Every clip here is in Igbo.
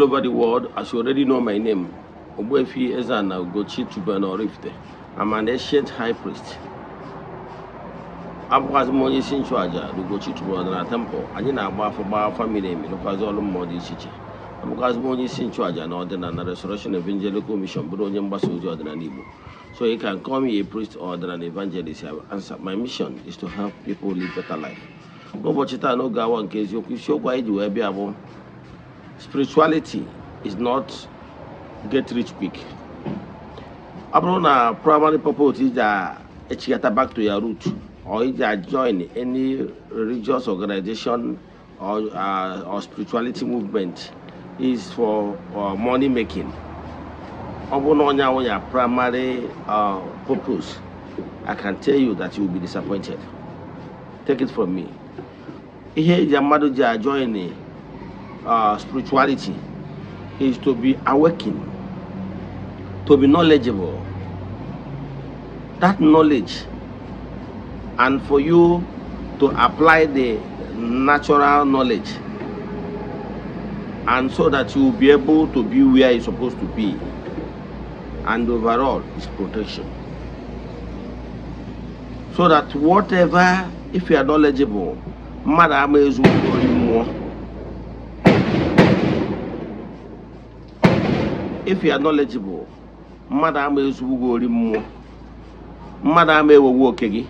All over the world, as you already know my name, Ogbuefi Eze-Ana Ugochi Tubelu Oraifite. I'm an ancient high priest. Abụkwazị m onye isi nchụaja na Ugochi Tubelu Ọdịnala Temple. Anyị na-agba afọ, gbaa afa miri emi, rụkwazị ọrụ mmụọ dị iche iche. Abụkwazị m onye isi nchụaja na Ọdịnala Restoration Evangelical Mission, bụrụ onye mgbasa ozi ọdịnala Igbo. So you can call me a priest or an evangelist. I will answer. My mission is to help people live better life. N'ụbọchị taa, n'oge awa nke eziokwu, isiokwu anyị ji wee bịa bụ "Spirituality is not get rich quick." Ọ bụrụ na primary purpose iji echigata back to your root or iji join any religious organization or spirituality movement is for money making, ọ bụrụ na onye ahụ ya primary purpose, I can tell you that you will be disappointed. Take it from me. Ihe eji mmadụ ji join spirituality is to be awakened, to be knowledgeable. That knowledge, and for you to apply the natural knowledge, and so that you will be able to be where you're supposed to be. And overall, is protection. So that whatever, if you are knowledgeable, mmadụ ama ezu ori mmụọ. If you are knowledgeable, mmadụ ama ezugbo gị ori mmụọ, mmadụ ama ewewe oke gị,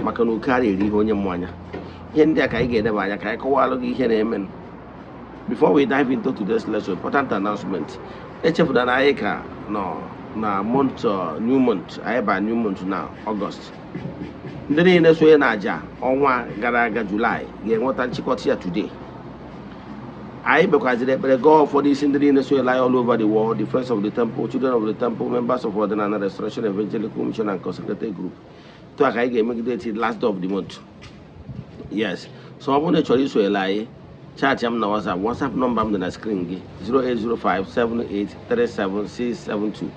maka na oke ara eri ihe onye mmụọ anya. Ihe ndị a ka anyị ga-edeba anya ka anyị kọwalụ gị ihe na-eme. Before we dive into today's lesson, important announcement. Echefuna na anyị ka nọ na month, new month. Anyị ba new month na August. Ndị niile sonye na aja ọnwa gara aga, July, ga-enweta nchịkọta ya today. Anyị kpekwaziri ekpere gaa ụfọdụ isi ndị niile sonyela anyị all over the world, the Friends of the Temple, Children of the Temple, members of Ọdịnala Restoration Evangelical Mission and Consecrated Group. Tụ a ka anyị ga-emegide till last day of the month. Yes, so ọ bụrụ na ị chọrọ isonyere anyị, chat m na WhatsApp. WhatsApp nọmba m dị na screen gị, 08057837672.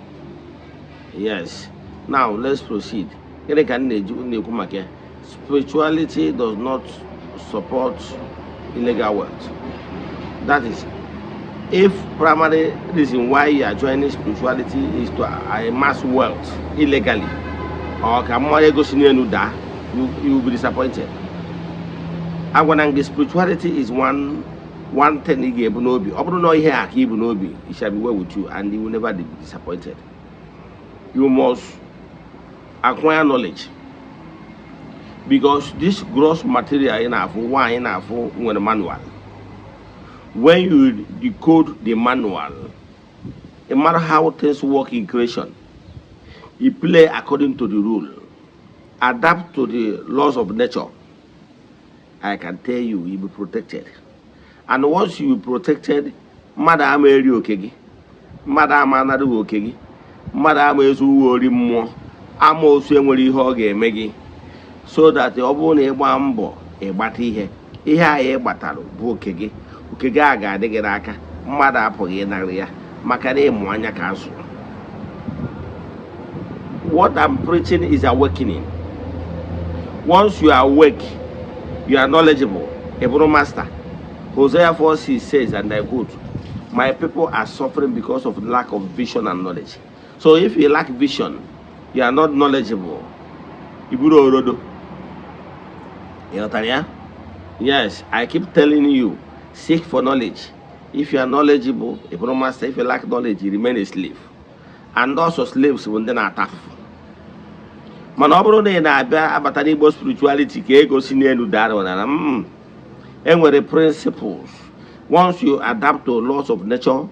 Yes, now let's proceed. Gịnị ka m na-eji na-ekwu maka ya? Spirituality does not support illegal wealth. That is, if primary reason why you are joining spirituality is to amass wealth illegally or ka mmanya ego si n'elu daa, you will be disappointed. Agwana gị, spirituality is one thing ị ga-ebu n'obi. Ọ bụrụ na ihe a ka ibu n'obi, it shall be well with you and you will never be disappointed. You must acquire knowledge, because this gross material ị na-afụ, nwaanyị na-afụ, nwere manual. When you decode the manual, no matter how things work in creation, you play according to the rule, adapt to the laws of nature, I can tell you, you'll be protected. And once you be protected, mmadụ ama eri oke gị, mmadụ ama anarịghị oke gị, mmadụ ama ezu uwe ori mmụọ, amoosu enwere ihe ọ ga-eme gị. So that ọ bụrụ na ị gbaa mbọ ịgbata ihe, ihe a ị gbatara bụ oke gị, oke gị a ga-adị gị n'aka, mmadụ apụghị ịnara ya, maka na ịmụ anya ka azụ. What I'm preaching is awakening. Once you are awake, you are knowledgeable, a bụrụ master. Hosea 4:6 says, and I quote, "My people are suffering because of lack of vision and knowledge." So if you lack vision, you are not knowledgeable, ị bụrụ orodo. Ịghọtara ya? Yes, I keep telling you, seek for knowledge. If you are knowledgeable, ị bụrụ master. If you lack knowledge, you remain a slave, and also slaves bụ ndị na-ata afụfụ. Mana ọ bụrụ na ị na-abịa abata n'Igbo spirituality ka ego si n'elu dara na enwere principles. Once you adapt to laws of nature,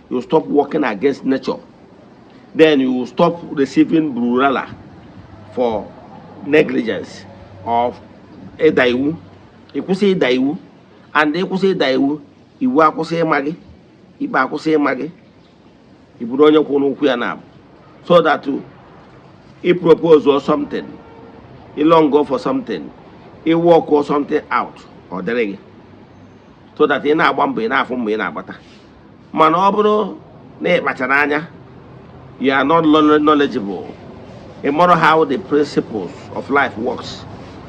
you stop working against nature, then you will stop receiving brurala for negligence of ịda iwu. Ịkwụsị ịda iwu, and ịkwụsị ịda iwu, iwu akwụsị ịma gị ikpe, akwụsị ịma gị. Ị bụrụ onye kwụ n'ụkwụ ya na-abụ, so that ị propose or something, ị long go for something, ị work or something out, ọ dịrị gị, so that ị na-agba mbọ, ị na-afụ mbọ ị na-agbata. Mana ọ bụrụ na ị kpachara anya, you are not knowledgeable, ị mara how the principles of life works,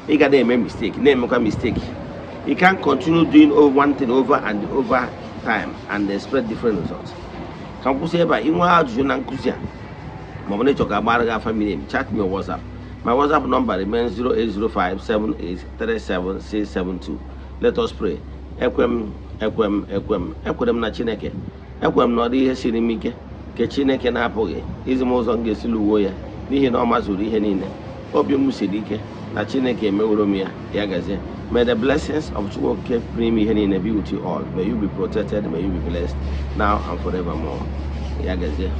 ị ga na-eme mistake, na-emekwa mistake. You can't continue doing one thing over and over. time and expect different results. Ka m kwụsị ebe a. Inwe ajụjụ na nkụzi a, maọbụ na ịchọ ka agbara gị afa miri emi, chat me on WhatsApp. My WhatsApp number remains 08057837672. Let us pray. Ekwe m, ekwe m, ekwe m, ekwere m na Chineke. Ekwere m na ọ dị ihe siri m ike nke Chineke na-apụghị izi m ụzọ m ga-esi lụwo ya, n'ihi na ọ mazuru ihe niile. Obi m siri ike na Chineke emeworo m ya. Ya gazie. May the blessings of Chukwu Okike pụrụ ime ihe niile be with you all. May you be protected, may you be blessed now and forevermore. Ya gazie.